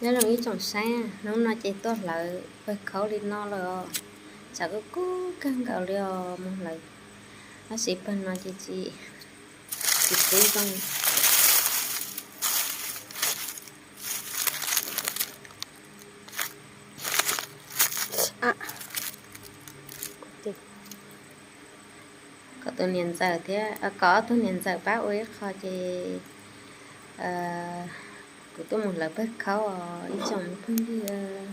Nyob zoo ib tsoom saib, hnub no ces tuaj hlawv pawg khaub li no lawm os. Tshav kub kub kawg nkaus li os, mus hlawv. Tab sis pawg no ces tsis, tsis pub zoo. Kom tus niam ntxawm thiab, kom ob tug niam ntxawm pab ua ib qho ces kuv tuaj mus hlawv pawg khaub os ib tsoom phooj ywg.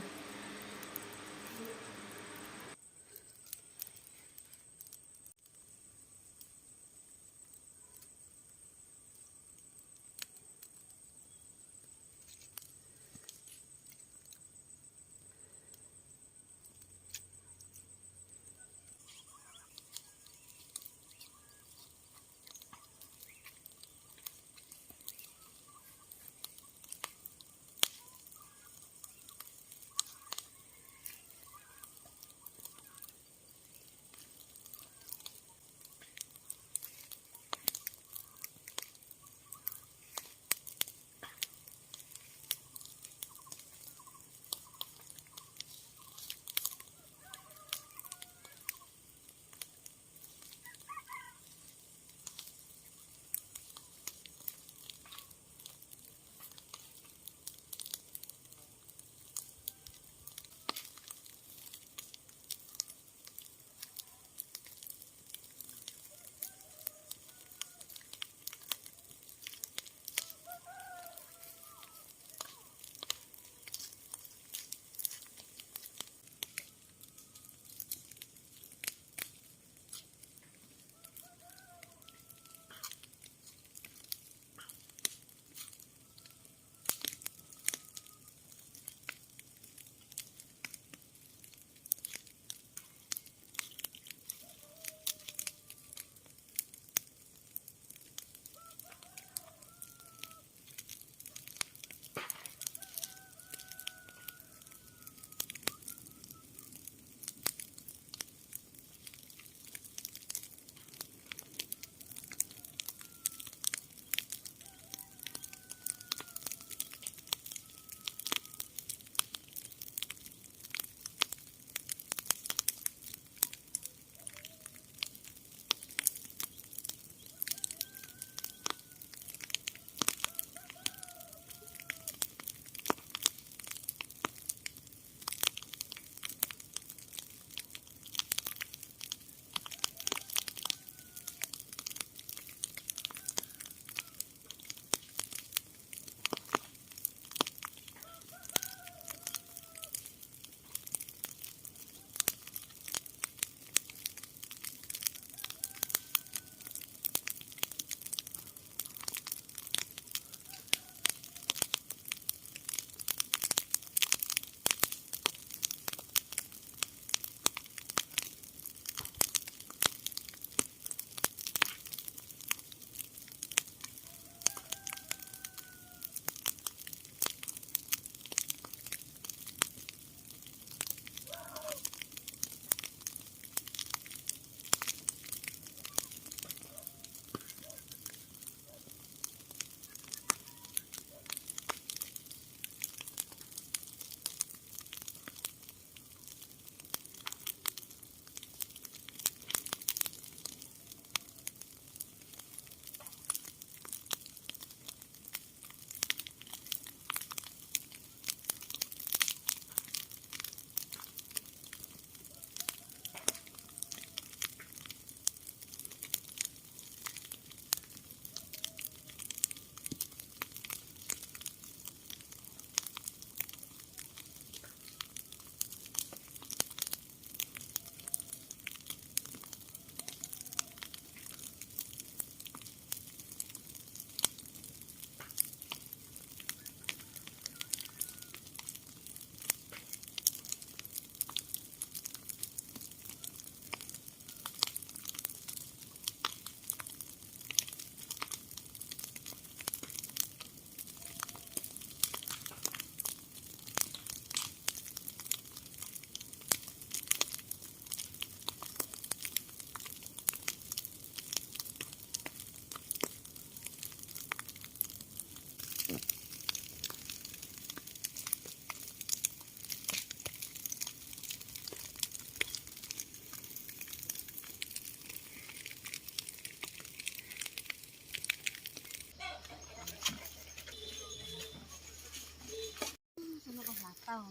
tau.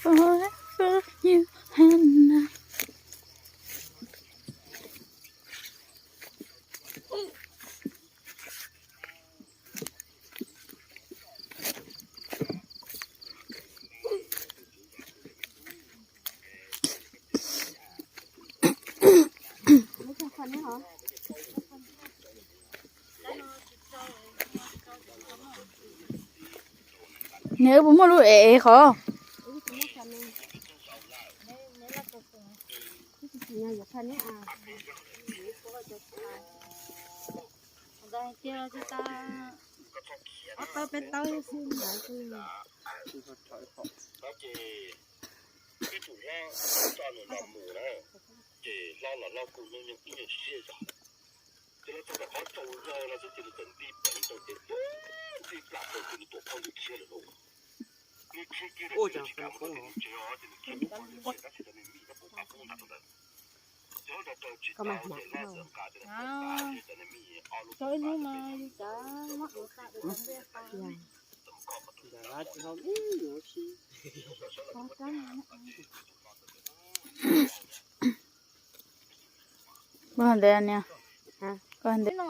Forever you and I. Nws puas muaj lub ev ev qhov? Ces hlob los hlob kub hnub nyoog ib nyuag siab zog, ces los txog tom qhov tsaus zog no xwb ces nws txawm nti peev rau ces nti plam rau ces nws tuam phooj ywg khiav lawm lauj. Nws khiav kiag rau ces nws tsis kam mus txog nws tsev os, ces nws khiav tuam phooj ywg khiav tab sis cov niag mij nyob puag pem qub nram rau ntawd. Ces hlob rau rau tsis tau ces hlob txawm nqa cov niag mij ob lub Koj ntawd niam, koj ntawd.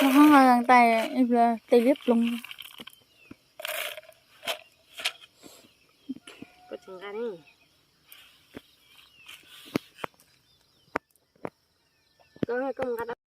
Mus hoob nqa tais ib pliag tes liab ploog. Koj tsis nqa ne. Koj, koj mus nqa